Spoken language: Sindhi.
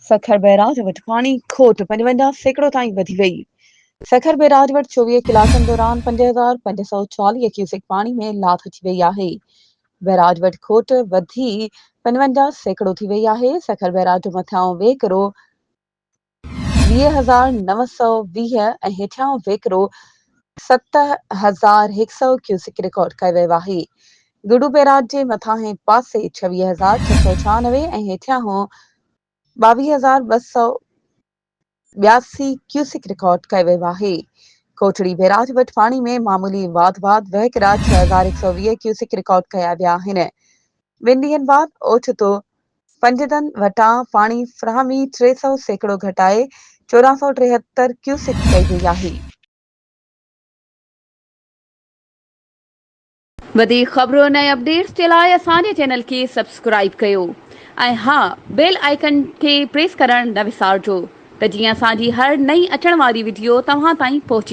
سکر بئراج وٽ پاڻي کوٽ 55% تائين وڌي وئي. سکر بئراج وٽ 24 ڪلاڪن دوران 5540 ڪيوسڪ پاڻي ۾ لاٿ اچي وئي آهي. بئراج وٽ کوٽ وڌي 55% ٿي وئي آهي. سکر بئراج جو مٿانهون وهڪرو 20920 ۽ هيٺيائون وهڪرو 7100 ڪيوسڪ رڪارڊ ڪيو ويو آهي. گڊو بئراج جي مٿانهين پاسي 26696 ۽ هيٺيانهون 22282 ڪيوسڪ رڪارڊ ڪيو ويو آهي. ڪوٽڙي بئراج وٽ پاڻي ۾ معمولي واڌ بعد وهڪرا 6120 ڪيوسڪ رڪارڊ ڪيا ويا آهن. ٻن ڏينهن بعد اوچتو پنجتن وٽان پاڻي فراهمي 300% گهٽائي 1473 ڪيوسڪ ڪئي وئي آهي. وڌيڪ خبرن ۽ اپڊيٽس جي لاء اسان جي چينل کي سبسڪرائيب ڪيو ۽ ها بيل آئيڪن کي پريس ڪرڻ نه وسارجو ته جيئن اسان جي هر نئين اچڻ واري وڊيو توهان تائين پهچي.